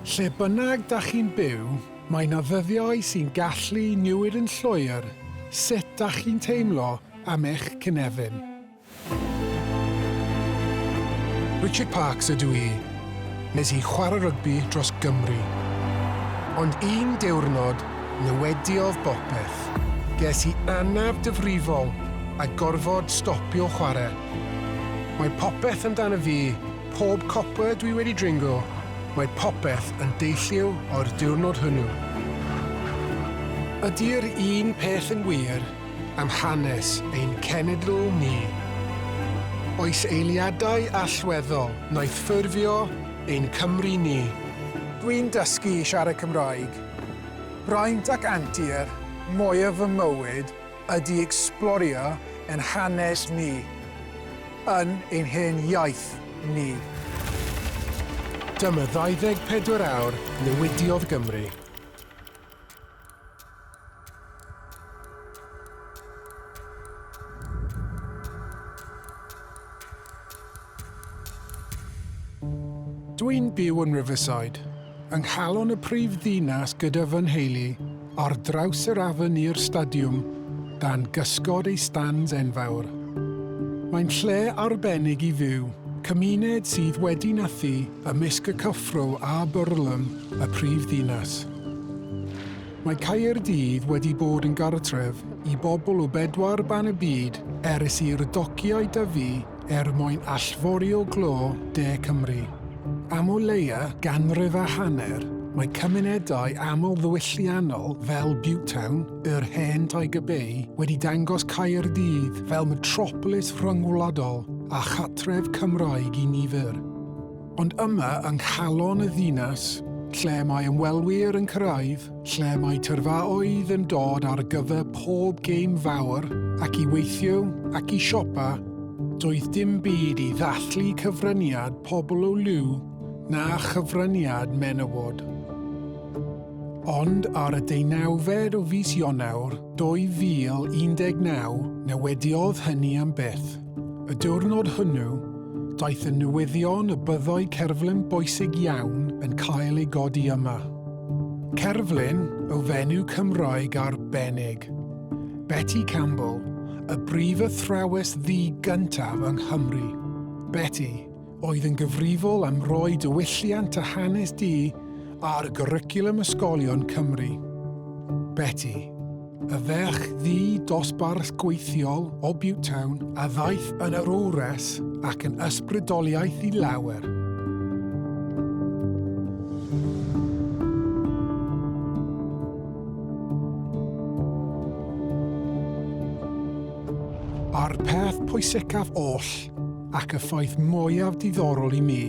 Lle bynnag da chi'n byw, mae 'na ddyddiau sy'n gallu newid yn llwyr sut da chi'n teimlo am eich cynefin. Richard Parks ydw i. Nes i chwarae rygbi dros Gymru. Ond un diwrnod, newidiodd bopeth. Ges i anaf difrifol a gorfod stopio chwarae. Mae popeth amdano fi, pob copa dwi wedi dringo, mae popeth yn deillio o'r diwrnod hwnnw. Ydy'r un peth yn wir am hanes ein cenedl ni? Oes eiliadau allweddol wnaeth ffurfio ein Cymru ni? Dwi'n dysgu i siarad Cymraeg. Braint ac antur mwyaf fy mywyd ydy ecsblorio ein hanes ni, yn ein hen iaith ni. Dyma 24 awr newidiodd Gymru. Dw i'n byw yn Riverside, yng nghalon y prif ddinas gyda fy nheulu, ar draws yr afon i'r stadiwm, dan gysgod ei stands enfawr. Mae'n lle arbennig i fyw, cymuned sydd wedi nythu ymysg y cyffro a bwrlwm y prif ddinas. Mae Caerdydd wedi bod yn gartref i bobl o bedwar ban y byd ers i'r dociau dyfu er mwyn allforio glo De Cymru. Am o leia ganrif a hanner, mae cymunedau aml-ddiwylliannol fel Butetown, yr hen Tiger Bay, wedi dangos Caerdydd fel metropolis rhyngwladol a chartref Cymraeg i nifer. Ond yma yng nghalon y ddinas, lle mae ymwelwyr yn cyrraedd, lle mae tyrfaoedd yn dod ar gyfer pob gêm fawr ac i weithio ac i siopa, doedd dim byd i ddathlu cyfraniad pobl o liw na chyfraniad menywod. Ond ar y deunawfed o fis Ionawr 2019, newidiodd hynny am byth. Y diwrnod hwnnw, daeth y newyddion y byddai cerflun bwysig iawn yn cael ei godi yma. Cerflun o fenyw Cymraeg arbennig, Betty Campbell, y brifathrawes ddu gyntaf yng Nghymru. Betty oedd yn gyfrifol am roi diwylliant a hanes du ar gwricwlwm ysgolion Cymru. Betty, Y ferch ddu dosbarth gweithiol o Butetown a ddaeth yn arwres ac yn ysbrydoliaeth i lawer. A'r peth pwysicaf oll, ac y ffaith mwyaf diddorol i mi,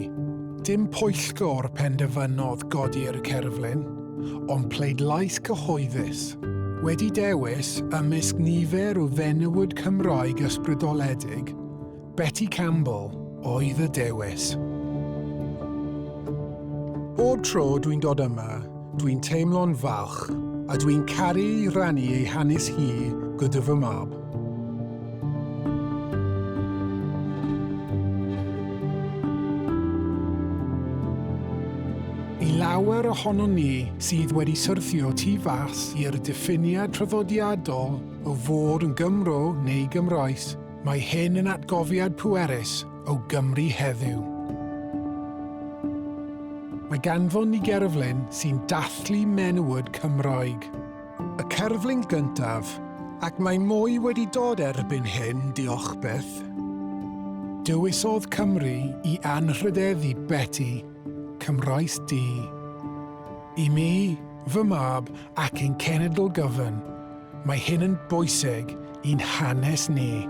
dim pwyllgor penderfynodd godi'r cerflun, ond pleidlais cyhoeddus, wedi dewis ymysg nifer o fenywod Cymraeg ysbrydoledig, Betty Campbell oedd y dewis. Bob tro dwi'n dod yma, dwi'n teimlo'n falch, a dwi'n caru rannu ei hanes hi gyda fy mab. I lawer ohonon ni sydd wedi syrthio tu fas i'r diffiniad traddodiadol o fod yn Gymro neu Gymraes, mae hyn yn atgofiad pwerus o Gymru heddiw. Mae ganddon ni gerflun sy'n dathlu menywod Cymraeg. Y cerflun gyntaf, ac mae mwy wedi dod erbyn hyn, diolch byth. Dewisodd Cymru i anrhydeddu Betty, Cymraes du. I mi, fy mab ac ein cenedl gyfan, mae hyn yn bwysig i'n hanes ni.